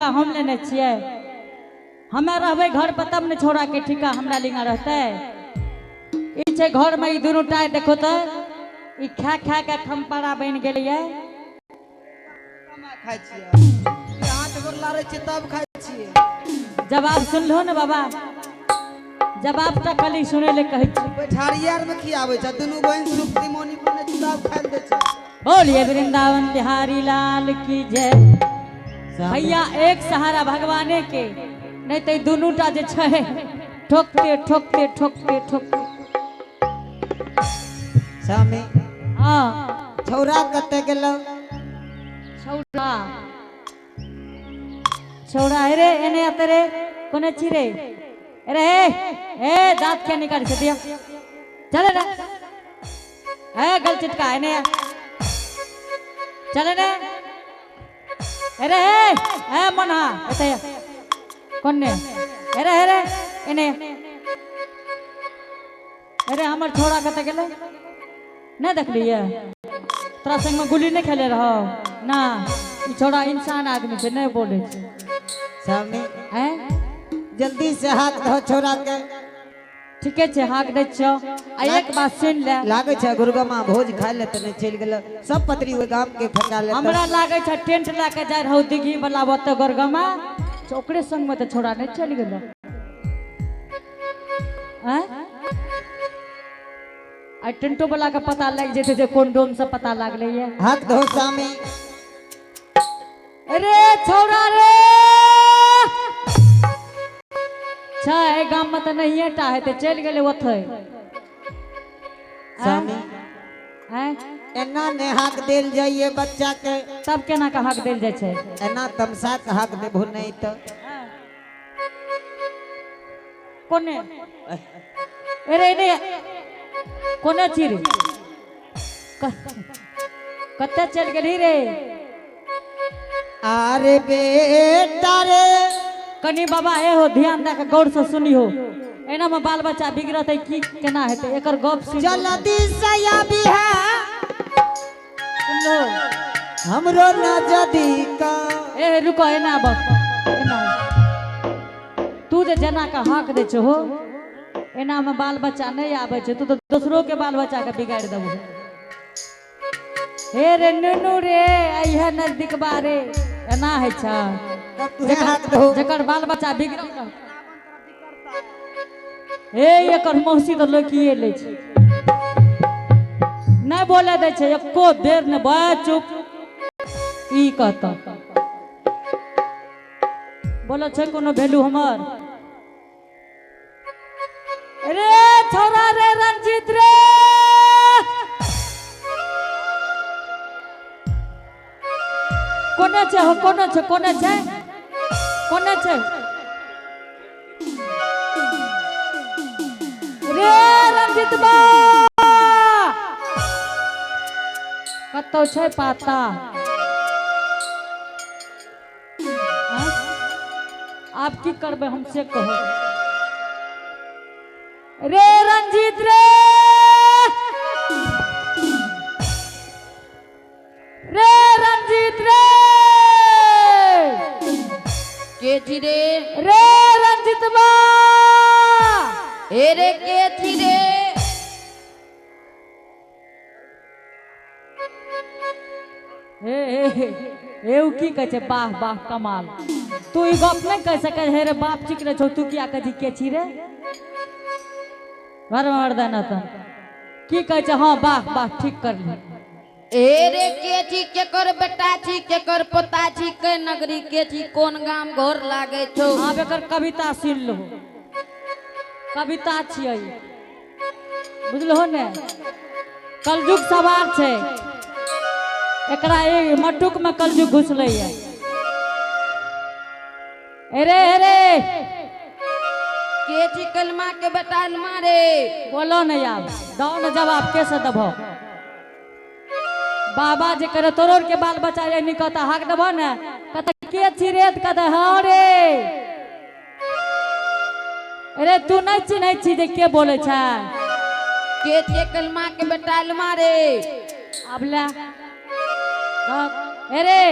हम लेने छियै। हमे रहबै घर पर तब ने छोड़ा के ठिका हमरा लिंगा रहतै। ई छै घर में ई दुनू टाइ देखो तो ई खा खा के खम्पारा बनि गेलैये। खाइ छियै, हाथ गोर लारै छियै तब खाइ छियै। जवाब सुनलो ने बाबा, जवाब तऽ खाली सुनै ले कहै छी। बैठारी आर में खियाबै छै, दुनू बहिन सुप्ती मोनी बनै छै तब खाइ दै छै। बोलिए वृंदावन बिहारी लाल की जय। भैया एक सहारा भगवाने के, नहीं तो दुनू टा जे छै ठोकते ठोकते ठोकते ठोकते। स्वामी हाँ छौरा कते गेलो? छौरा छौरा अरे एने आते रे, कोने छी रे? अरे ए दांत क्या निकाल के दिया, चले ना ए गल चिटका एने आ। चले ने अरे ए ए मना एते कोन ने? अरे अरे एने अरे हमर छोरा कते गेलै? नहीं देखलिए? तोरा संग में गुल्ली नहीं खेले रहो ना? ई छोरा इंसान आदमी छै, नहीं बोले छै। स्वामी हैं जल्दी से हाथ धो छोरा के। ठीके छै, हाक दै छियौ। आ एक बात सुन ले, लागै छै गुरगमा भोज खाइ ले तऽ नहि चलि गेल, सब पत्री ओहि गाम के फेका ले। हमरा लागै छै टेंट लए के जाइ रहौ दिघी वाला ओतऽ गुरगमा, ओकरे संग में तऽ छोरा नहीं चलि गेल। हैं आ टेंटो वाला के पता लागि जेतै जे कोन डोम से पता लागलै ये। हाथ धो स्वामी। अरे छौरा रे छै गाम में तऽ नहिये टा हेतै, चलि गेलै ओतै। स्वामी हैं एना ने हाक देल जाइए बच्चा के। तब केना के हाक देल जाइ छै? एना तमसा के हाक देबो नहीं तो। कोने अरे ने कोने छी रे? कते चलि गेली रे? अरे बेटा रे कनी बाबा ए हो ध्यान दे के गौर से सुनी हो, एना में बाल बच्चा बिगड़तै की केना हेतै एकर गप सुन। जल्दी से आबी है सुनलो हमरो ना जदी का। ए रुको एना बस एना तू जे जना के हाक दै छहो एना में बाल बच्चा नहीं आबै छै, तू तो दोसरो के बाल बच्चा के बिगाड़ देबो। हे रे नुनू रे अइहे नजदीक बारे एना है छै जकर बाल बच्चा बिगड़ल। हे एकर मौसी तऽ लोकिए लै छै, नहीं बोले दै छै एको देर ने, बा चुप ई कहता बोलो छै कोनो वैल्यू हमर? अरे छोरा रे रंजीत रे कोने छै हो? कोने छै? कोने छै? कोने छै रे रंजीत बा? कतौ छै पाता? आब की करबै हम से कहू। रे रंजीत रे रे रंजीत रे के छी रे? रे रंजीत बा हे रे के छी रे? हे हे हे उ की कहै छै? वाह वाह कमाल, तू ई गप नहीं कह सकै हे रे बाप चिकरे छौ, तू किया कहै छी के छी रे? घर मर्दाना त की कहै छै? हाँ वाह वाह ठीक करली। ए रे के छी? केकर बेटा छी? केकर पोता छी? के नगरी के छी? कोन गाम घर लागे छौ? आब एकर कविता सुन लो, कविता छियै बुझलहो ने? कलयुग सवार छै, एकरा एक मटुक में कलयुग घुसलै है। अरे अरे के छी कलमा के बेटा अलमा रे? बोलो नहीं आब दो न जवाब कैसे देबो? बाबा जे करे तोरोर के बाल बच्चा रे निकता हाक देबो ने कहता के छी रे? कहता हाँ रे। अरे तू नहीं चिन्है छी जे के बोले छै? के छी कलमा के बेटा अलमा रे? अब ले अरे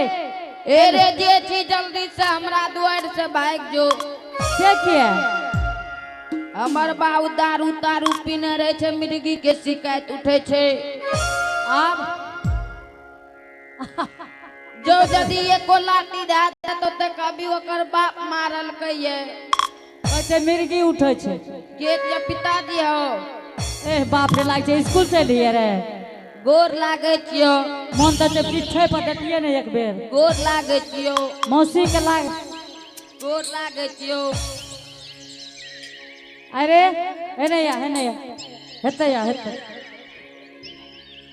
ए रे जे छी जल्दी से हमरा दुआर से भागि जो। से किया? हमर बाबू दारू तारू पीने रहे छै, मिर्गी के शिकायत उठे छै। आब जो यदि एको लाठी दए देत तऽ कभी ओकर बाप मारलकै ये। कहै छै मिर्गी उठै छै। के जे पिताजी हो। ए बाप रे, लाग छै स्कूल से एलियै रे। गोर लागै छियौ। मोन तऽ छै पीछे पर देखिए ने एक बेर। गोर लागै छियौ। मौसी के लाग। गोर लागै छियौ। अरे एने या, एने या, हेतै या हेतै।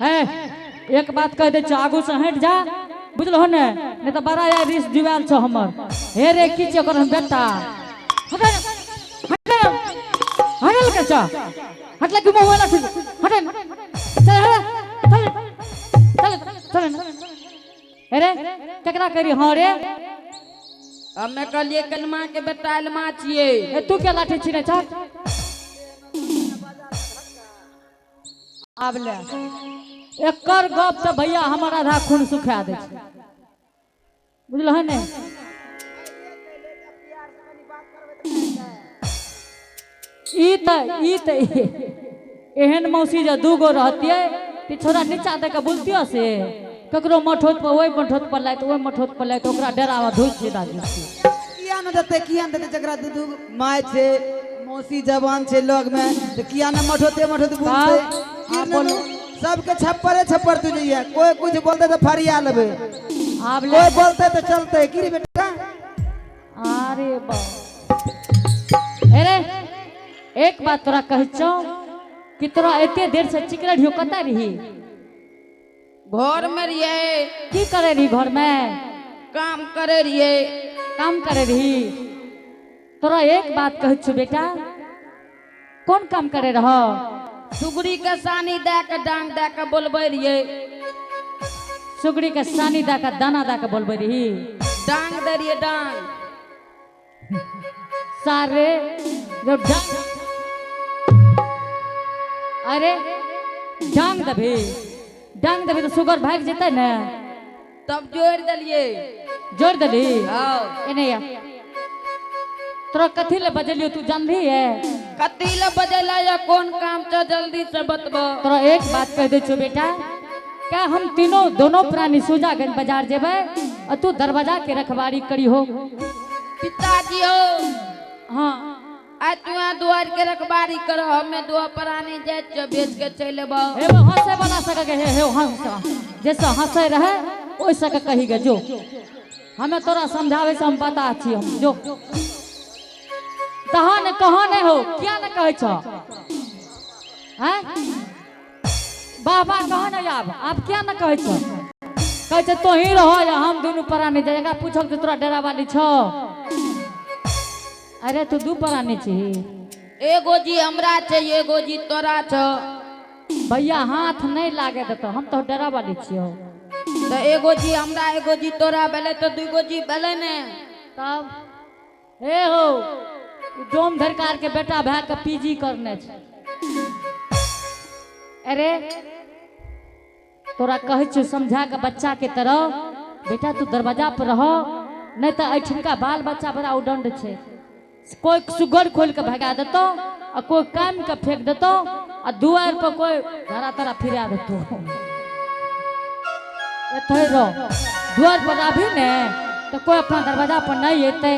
हे एक बात कह दै छियौ, आगू से हटि जा, बुझलहो ने, नहि तऽ बड़ा यार रिस जुआयल छौ हमर। हे रे की छियै ओकर हम बेटा। हटे ने, हटे ने, हटल के छौ, हटले कि मुँह वाला हटे ने, चल हटे, चल चल चल ने। हे रे केकरा करी? हाँ रे, हमे कहलियै कलमा के बेटा अलमा छियै। ए तू के लाठी छिने छ? आब ले एकर गप तऽ भैया हमर आधा खून सुखा दै छै, बुझलह ने? ई तऽ एहन मौसी जे दूगो रहतियै तऽ छोरा नीचा दऽ कऽ बोलतियो से ककरो मठोत पर ओहि मठोत पर लाइत, ओहि मठोत पर लाइत, ओकरा डरावा धोइ छै दादी। किया न देतै, किया न देतै? जकरा दू दू माय छै, मौसी जवान छै लग में, तऽ किया न मठोते मठोते बोलतै? की ननू, सबके छप्परे छप्पर तू जइहे, कोई कुछ बोलतै तऽ फरिया लेबै, आब कोई बोलतै तऽ चलतै। की रे बेटा? अरे बाप अरे, एक बात तोरा कहै छौ कि तोरा एते देर से चिकरै रहियो, कतऽ रही? घर में रहियै। की करे रही घर में? काम करे रहियै। काम करे रही? तोरा एक बात कहै छौ बेटा, कोन काम करे रह? सुगरी के सानी दए के डांग दए के बोलबै रहियै। सुगरी के सानी दए के दाना दए के बोलबै रही? डांग दे रहियै, डांग। सारे जब डांग, अरे डांग देबही, डांग देबही तऽ सुगर भागि जेतै ने। तब जोड़ि देलियै। जोड़ि देलही? हँ। एने या, तोरा कथी ले बजेलियौ तू जानली है? कथी ले बजेला या कोन काम छौ जल्दी से बतबो। तोरा एक बात कह दै छौ बेटा, क्या हम तीनों दोनों प्राणी सुजागंज बाजार जेबै आ तू दरवाजा के रखवारी करी हो। पिताजी हो। हाँ। आ तू दुआर के रखवारी कर, हमें दो प्राणी जाय छियौ बेच के चलि एबौ। हे वो हंसे वाला सके हे, हे हंस जैसे हंसे रहे ओहि सके कही गे जो, हमें तोरा समझावे से हम पता छी हम जो तहाँ ने कहाँ नहीं हो, क्या ने कहै छौ? हैं बाबा कहाँ नहीं आब, आब क्या ने कहै छौ? कहै छै तो ही रहो या हम दुनू प्राणी जाय। एकरा पूछब जे तोरा डेरा वाली छौ? अरे तू दू प्राणी छी। एगो जी हमरा छै, एगो जी तोरा छौ। भैया हाथ नहीं लागे देतौ, हम तो डेरा वाली छियौ। तऽ एगो जी हमरा एगो जी तोरा भेलै तऽ दूगो जी भेलै ने। तब हे हो डोम धरकार के बेटा भए के पीजी करने छै। अरे तोरा कहै छियौ समझा के बच्चा के तरह, बेटा तू दरवाजा पर रह, नहीं तऽ एहिठिनका बाल बच्चा बड़ा उदंड छै, कोई सुगर खोल के भगा देतौ आ कोई काम के फेंक देतौ आ दुआर पर कोई धरा तरा फिरा देतौ। एतै रह, दुआर पर आबी ने तऽ कोई अपना दरवाजा पर नहीं एतै।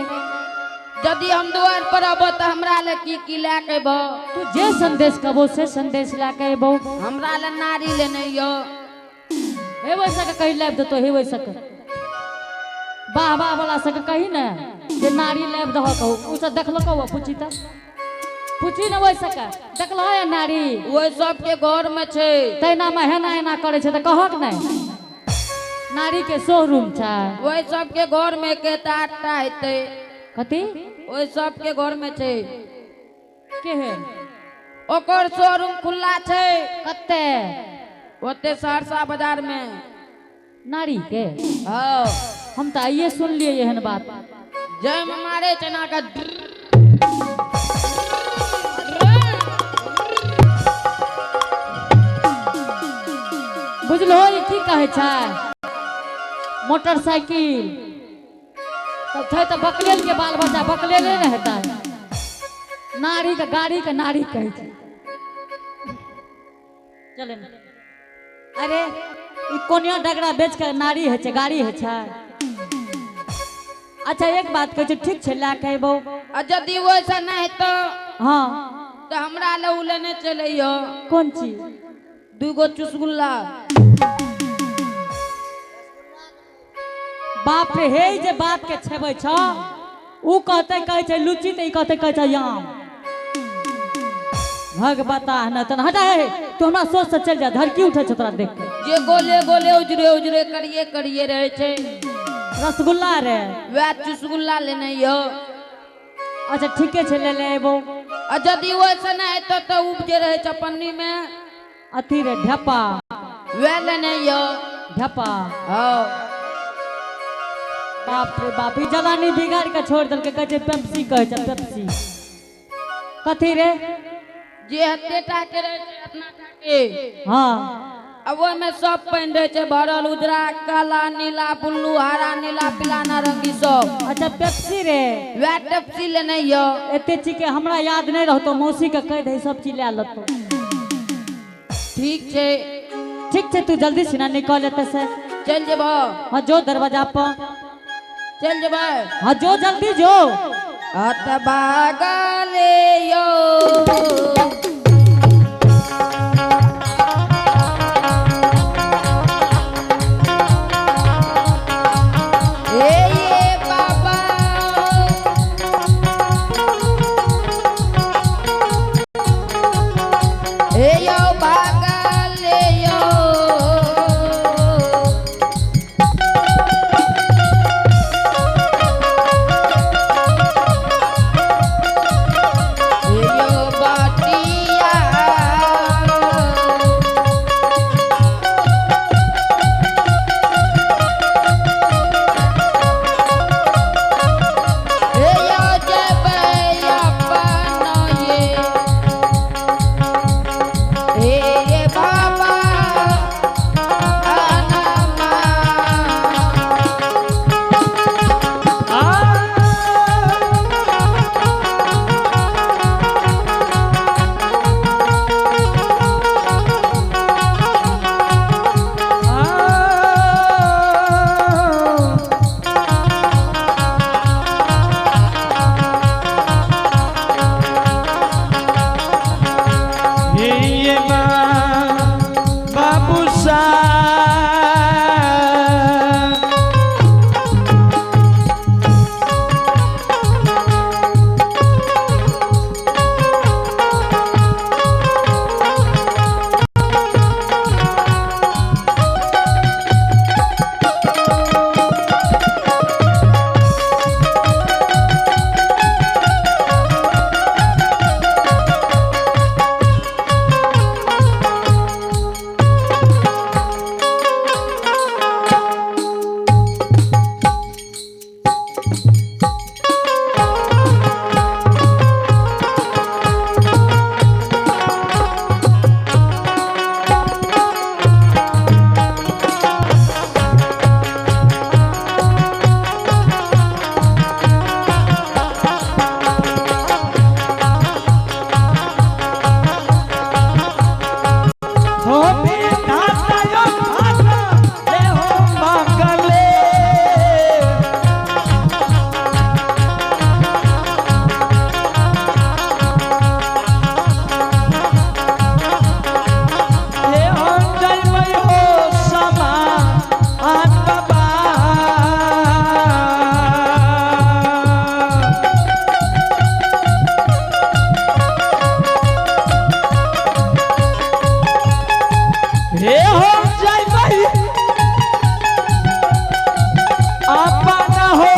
यदि हम दुआर पर अबो तऽ हमरा ले की की लए के अयबो? तू जे संदेश कहबो से संदेश लए के अयबो। हमरा ले नारी लेने यो। हे वैसा के कही लाबि देतौ, हे वैसा के वाह वाह वाला सबके कही ने जे नारी लाबि दहक कहू, ओ सब देखलकौ हँ? पूछी तऽ पूछी ने ओहि सबके देखलहो या नारी? ओहि सबके घर में छै। तहिना मे हेना एना करै छै तऽ कहक नहि नारी के शोरूम छै। ओहि सबके घर में एकेटा आठटा हेतै। कथी? ओहि सबके घर में छै। केहन? ओकर शोरूम खुला छै। कते? ओते सहरसा बाजार में। नारी के? हाँ। हम तऽ आइये सुनलियै एहन बात। जय में मारे छै ना के। बुझलहो ई की कहै छै? मोटरसाइकिल तब छै तऽ बकलेल के बाल बच्चा बकलेले ने हेतै। नारी के गाड़ी के नारी कहै छै। चले ने। अरे ई कोनिया डगरा बेच के नारी होइ छै, गाड़ी होइ छै। अच्छा एक बात कहै छै, ठीक छै लए के अयबौ। आ यदि ओहिसँ नहि हेतौ हाँ तऽ हमरा लए उ लेने चलि अइहो। कोन चीज? 2 गो चुसगुल्ला। बाप रे, हे जे बाप के छेबै छ, उ कहतै कहै छै लुच्ची तऽ ई कहतै कहै छै आम। भगवता न तन हटा हे, तू हमरा सोच से चल जा, धड़की उठै छै तोरा देख के। जे गोले गोले उजरे उजरे करिए करिए रहै छै। रसगुल्ला रे। वएह चुसगुल्ला लेने अइहो। अच्छा ठीके छै, ले ले अयबौ। आ यदि ओहिसँ नहि हेतौ तऽ उ जे रहै छै पन्नी मे अथी रे ढेपा, वएह लेने अइहो। ढेपा। हँ। बाप रे बाप, ई जवानी बिगाड़ के छोड़ देलकै। कहै छै पेप्सी, कहै छै पेप्सी कथी रे? जे एते टा के रहै छै, एतना टा के। हाँ। आ ओहिमे सब पानि रहै छै भरल, उजरा काला नीला ब्लू हरा नीला पीला नारंगी सब। अच्छा पेप्सी रे। वएह पेप्सी लेने अइहो। एते चीज के हमरा याद नहीं रहतो, मौसी के कह दे सब चीज ले लेतो। ठीक छै। ठीक छै, तू जल्दी से ना निकल एते से। चलि जेबौ। हाँ जो दरवाजा पर। चलि जेबै। हाँ जो, जल्दी जो। अत भागले यो। हे ये बाबा, हे यो भागले यो। हे यो बाटिया। हे यो जेबै अपन ये, हे ये बाबा अनमा। ये बाबू सा हो बेटा यो भाग ले हो मांगले। हे हो जय हो समा आन बाबा। हे हो जय भाई आपन हो।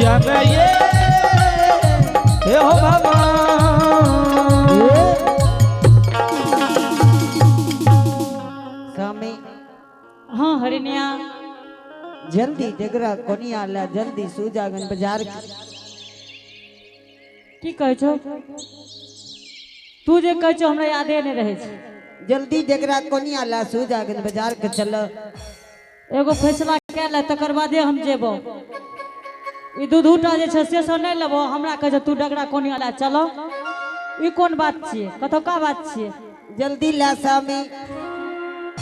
यम ये हे हो भगवान। स्वामी। हाँ हरिनिया। जल्दी जगरा कोनिया ला जल्दी सूजागंज बाजार। की कहै छौ तू? जे कहै छौ हमरा यादे नहीं रहै छै। जल्दी जकरा कोनिया ला सूजागंज बाजार के चल। एगो फैसला कए ले तकर बादे हम जेबो। ई दूधूटा जे छै से सब नहि लेबो, हमरा कहै छै तू डगरा कोनिया ला चलो। ई कोन बात छियै, कतौका बात छियै? जल्दी ला स्वामी।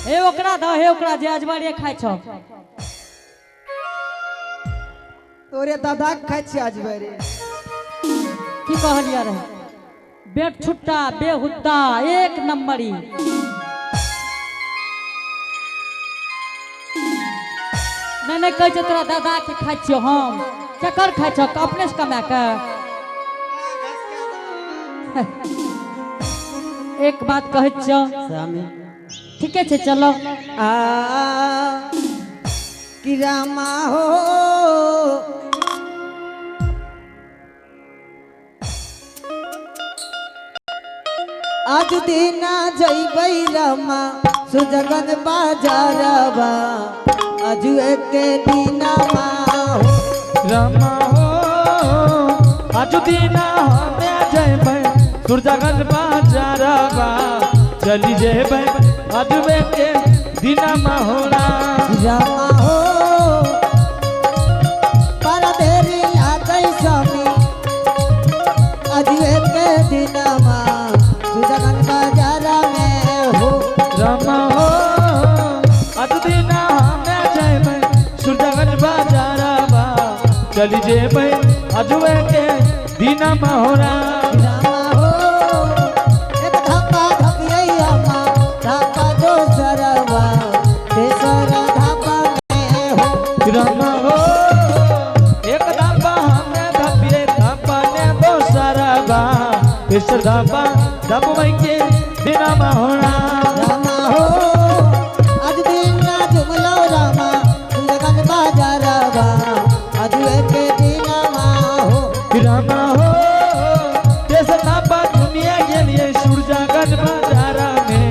हे ओकरा दह, हे ओकरा जे अजबारे खाइ छौ। तोरे दादा के खाइ छियै अजबारे। की कहलियै रहे? बेट छुट्टा बेहुद्दा एक नंबरी। नहीं नहीं कहै छै तोरा दादा के खाइ छियौ हम। केकर खाइ छौ? अपने से कमा के। एक बात कहै छियौ स्वामी। ठीके छै चलो। आ कि रामा हो आज दिना जइबै रामा सुजगन बाजारवा आज एक दिना मा हो। रामा हो आज दिना हमें जयबै सुरजगंज बाजारवा चली जेबै आज के दिना महोरा। रामा हो पर देरी लागै स्वामी आज एक दिना मा सुजगन बाजार में हो। रामा हो आज दिना हमें जयबै सुरजगंज बाजारवा चली जेबै आज के दिना महोरा। रामा हो एक धापा धपियै अम्मा धापा दोसरवा तेसर धापा में हो। रामा हो एक धापा हमें धपिए धापा ने दोसरवा तेसर धापा धपबै के दिना महोरा। रामा हो आज दिना जुमलो रामा सुजगन बाजारवा आज एक दिना मा हो। रामा हो तेसर धापा दुनिया गेलिए सूरजागंज बाजारा में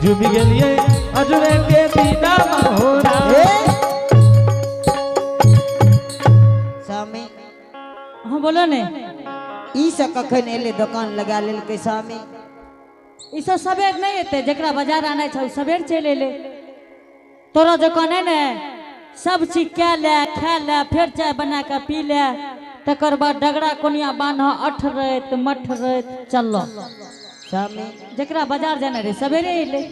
जुबि गेलिए अजवे के दिना महोरा। हे स्वामी। हाँ बोलो ने। ई सब कखन एले दुकान लगा लेलकै स्वामी? ई सब सबेर नहीं एतै, जकरा बाजार आनै छै ओ सबेर चलि एलै। तोरा जकाँ नहि ने सब चीज कए ले खा ले फेर चाय बना कऽ पी ले तकर बाद डगरा कोनिया बान्ह अठरैत मठरैत चल। स्वामी। जकरा बाजार जाना रहै सबेरे एलै।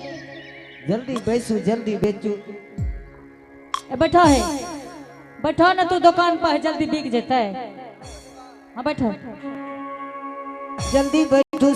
जल्दी बैसू जल्दी बेचू। ए बैठो है बैठो ना तू दुकान पर है, जल्दी बिक जेतै। हाँ बैठो जल्दी बैठू।